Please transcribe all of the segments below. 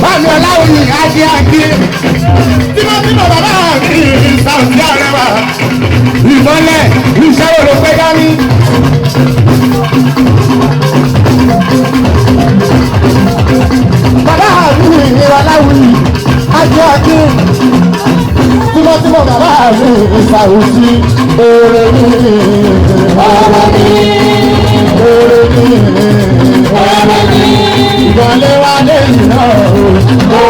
Bámi Ọláwùyí Adé Adé. Tímọ́tímọ́ bàbá mi Sàùtì Arẹwà. Ìmọ̀lẹ̀ iṣẹ́ wo ló pé dání? Bàbá mi Ọláwùyí Adé Adé. Tímọ́tímọ́ bàbá mi Sàùtì Èrè mi. Èrè mi. Ìgbọ̀nlé wa lẹ́yìn náà o.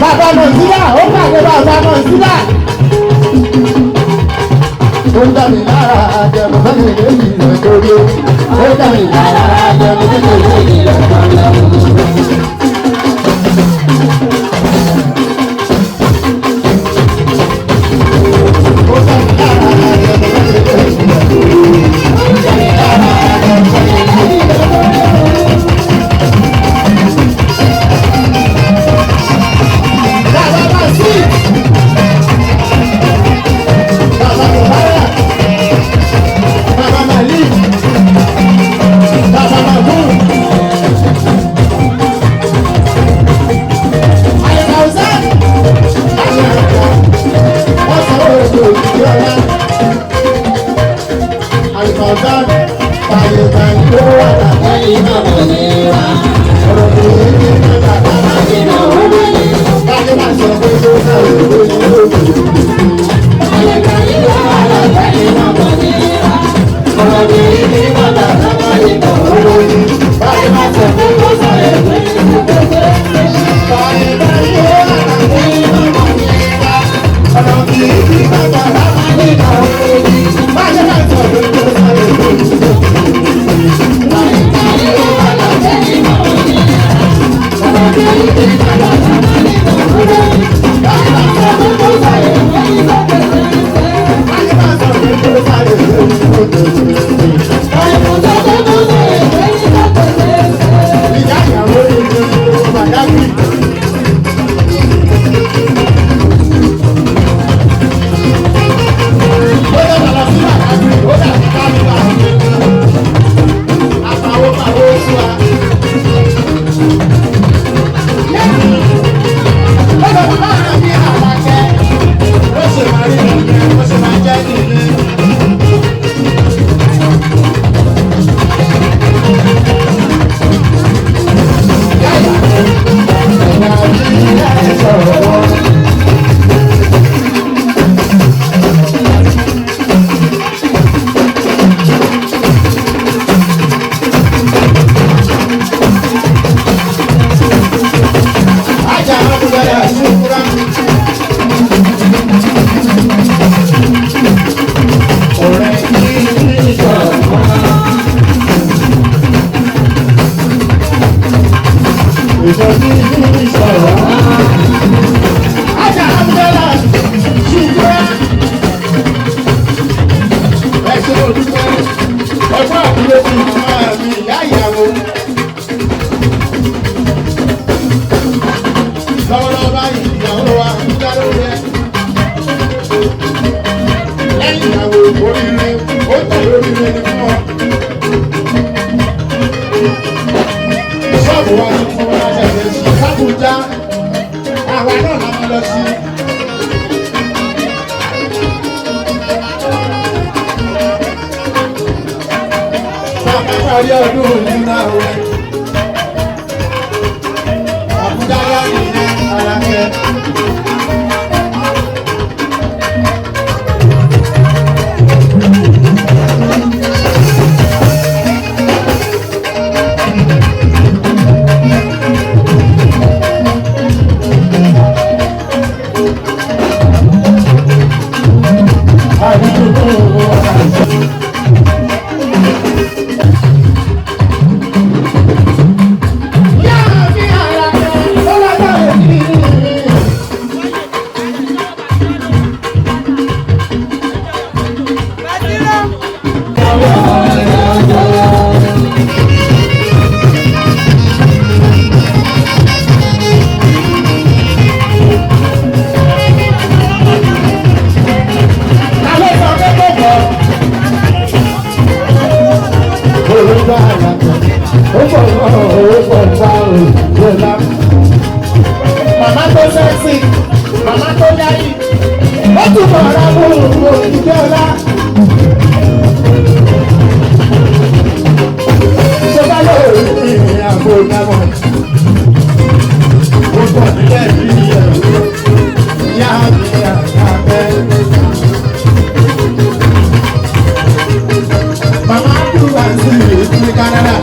Bàbá Mọ̀sílà, ó pàdé bàbá Mọ̀sílà. Ó dá mi lára àjẹmọ́ fẹ́mi lèyí rẹ̀ torí ó. Ó dá mi lára àjẹmọ́ fẹ́mi lèyí rẹ̀ torí ó. Ó dá mi lára àjẹmọ́ fẹ́mi lèyí rẹ̀ torí ó. Ó dá mi lára àjẹmọ́ fẹ́mi lèyí rẹ̀ torí ó. Bàbá Mọ̀sí. Bàbá Buhari. Bàbá Mali. Bàbá Mabu. Àyẹ̀kà Ọ̀sán. Àyẹ̀kà. Wọ́n sọ òòlù òkìkí ọ̀la. Àyẹ̀kà Ọ̀sán. Àyẹ̀kà ìlú wà lábẹ́ Ìmọ̀ ní wa. ọ̀rọ̀ tó yẹ kí ní bàbá máa ń Ìmọ̀ òwe ni. Báyọ̀ máa sọ pé tó sáré lórí lórí. Àyẹ̀kà ìlú wà lábẹ́ ìmọ̀ ní wa. Ọ̀rọ̀ mi ní bàbá bàbá ìmọ̀ òwe ni. Báyọ̀ máa sọ pé Ó sọ̀rọ̀ ìwé ní gbogbo báyọ̀ báyọ̀ wà lábẹ́ ìmọ̀ ní wa. ọ̀rọ̀ tó yẹ kí bàbá máa ń Ìmọ̀ òwe ni. Báyọ̀ máa sọ pé tó sáré lórí lórí. Àyẹ̀kà ìlú wà lábẹ́ ìmọ̀ ní wa. Ọ̀rọ̀ mi ní bàbá bàbá ìmọ̀ òwe ni. Ó sọ̀rọ̀ ìwé ní gbogbo Báyọ̀ máa sọ pé tó sáré lórí lórí. Ìyá ìyàwó ìlú Màdágì. Ó dàgbà lọ sí Màdágì, ó dàbí Kámílà. Àpàwọ́ pàwọ́ oṣù wa. Ó lọ bàbá mi Àlàkẹ́. Ó ṣe máa rí nìyẹn, ó ṣe máa jẹ́ nìyẹn. Ìyá ìyàwó, ìyá ìyá ẹ̀ sọ̀rọ̀. Ajá Abúlé Ṣúkúrá. Ọ̀rẹ́ yìí ìjọba. Ìjọba ìjọba. Ajá Abúlé Ṣúkúrá. Ẹ ṣe olùkọ́. Ọgbọ́n àbúrò ti màmá mi ìyá ìyàwó. Lọ́wọ́lọ́wọ́ báyìí ìyàwó wa ń dá lórí ẹ. Lẹ́yìn ìyàwó oríire, ó tẹ̀lé oríire ní fún ọ. Ṣọ́ọ̀bù wa tuntun wa ṣẹ̀ṣẹ̀ sí Sábùjá. Àwa náà la máa lọ sí. Bàbá parí ọdún òní náà wẹ̀. Àbújá yá nìyẹn Àlàkẹ́. Yá mi Àlàkẹ́, ó lọ́jọ́ òní. Ta ló sọ pé kò bọ̀? Olùgbà àlàkẹ́, ó pọ̀ mọ́ ó pọ̀ bá òjò lá. Màmá tó sẹ́ksì, màmá tó yáyì, ó túbọ̀ ra mú òkìkí ọlá. Ṣé bá lóore ní àgbo ìdámọ̀? Ó pọ̀ nílẹ̀ bí ẹ̀rú, ìyá mi àgbẹ̀. Màmá dùn àti ìlú ní Canada.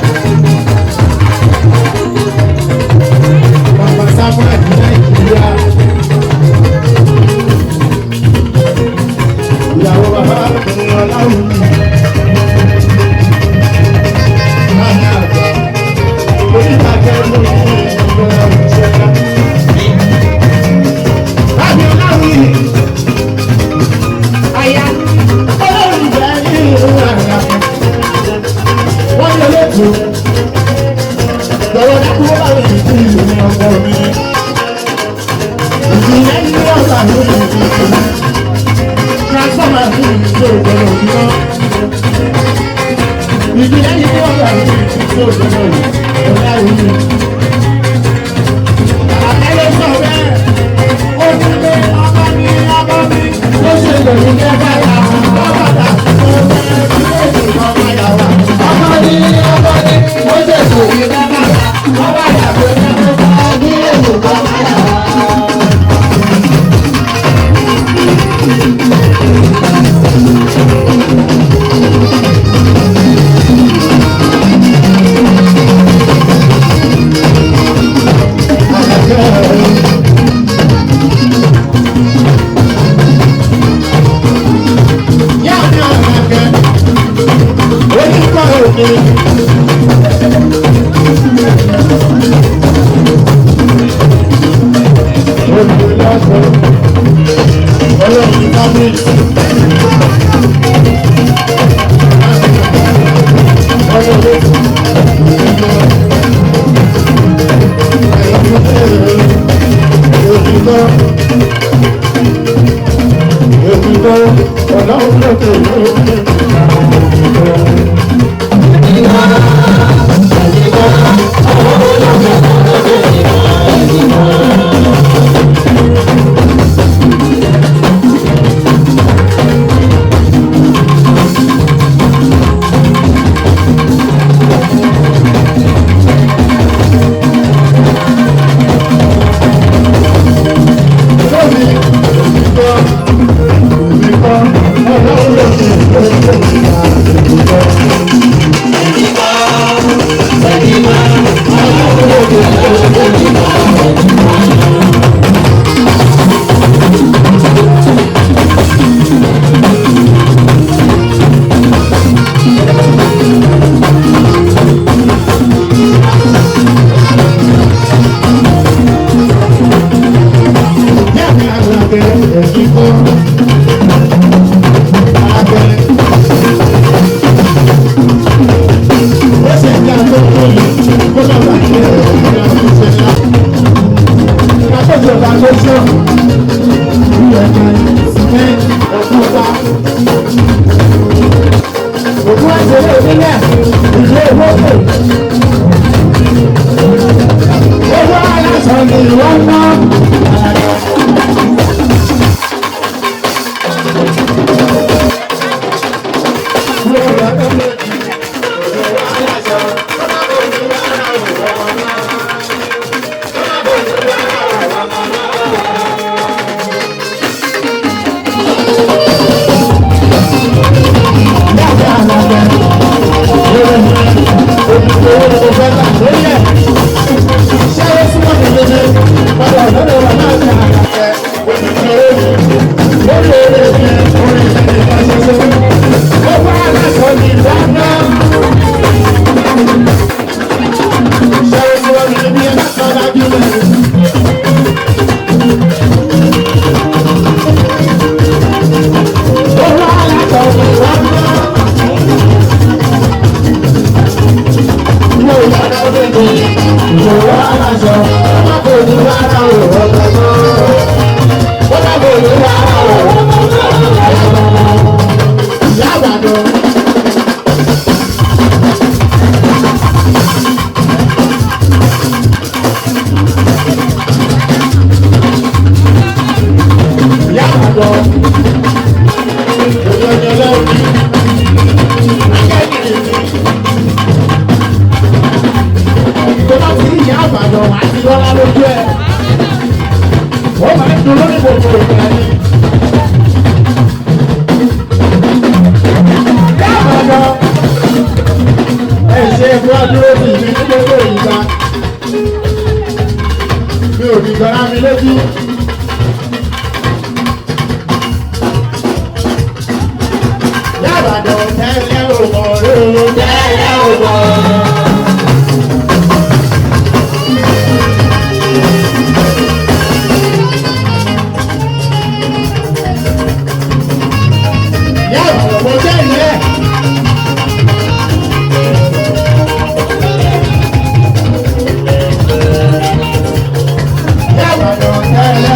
Yàbàdàn tẹ́lẹ̀.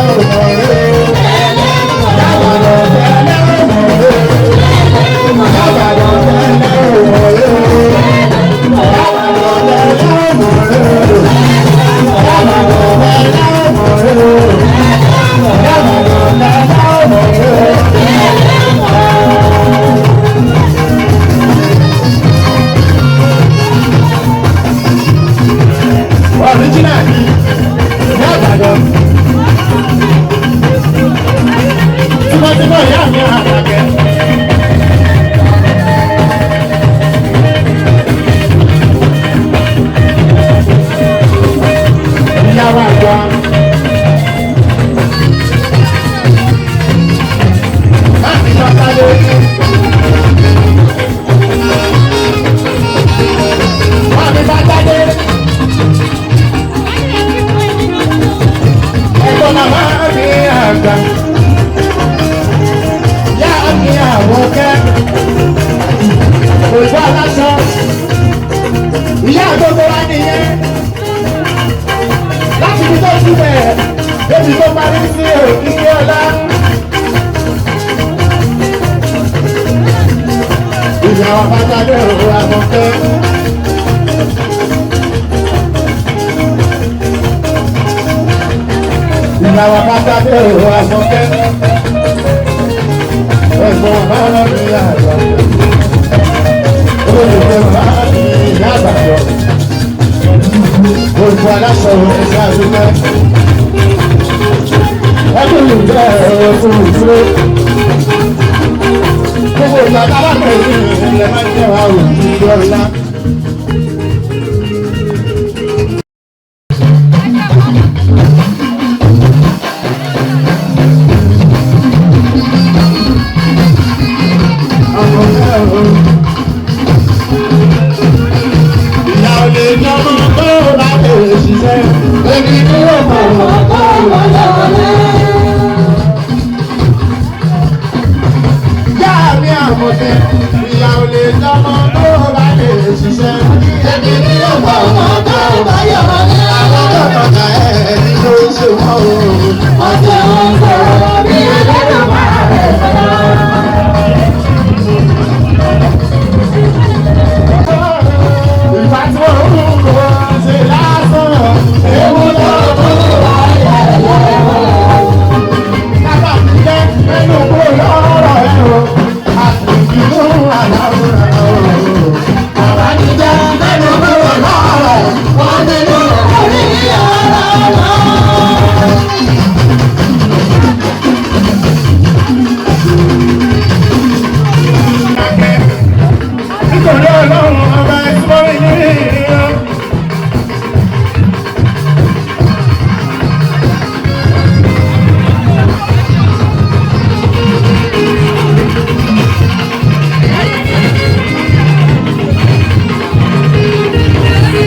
wa. Láti bàtàdé. Láti bàtàdé. Ẹ̀gbọ́n màmá mi àgbà. Yá mi àwọn kẹ́. Òyìnbó aláṣọ. Ìyá gbogbo wa nìyẹn. Láti ibi tó ti bẹ̀rẹ̀, débi tó parí sí òkìkí ọlá. Ìyá wa bàtàdé òun àmọ̀kẹ́. Ìyá wa bàtàdé òun àmọ̀kẹ́. Ẹ̀gbọ́n bàbá mi àgbà. Olùkọ́ bàbá mi ìyá àgbàjọ. Olùkọ́ aláṣọ ẹ̀ṣẹ́ àdúgbò. Ẹkùn ìjẹ́ ẹ̀kùn ìdúró. Gbogbo ìgbà tá a bá pẹ̀lú ilẹ̀ máa ń jẹ́ wa òjì ọ̀la. Ìyá ò lè jọmọ tó bá lè ṣiṣẹ́. Èmi ni ó mọ̀ ọ́ tó wọlé wọlé. Yá mi àmọ̀tẹ́, ìyá ò lè jọmọ tó bá lè ṣiṣẹ́. Èmi ni ó mọ̀ ọ́ tó bá yọ̀ wọlé.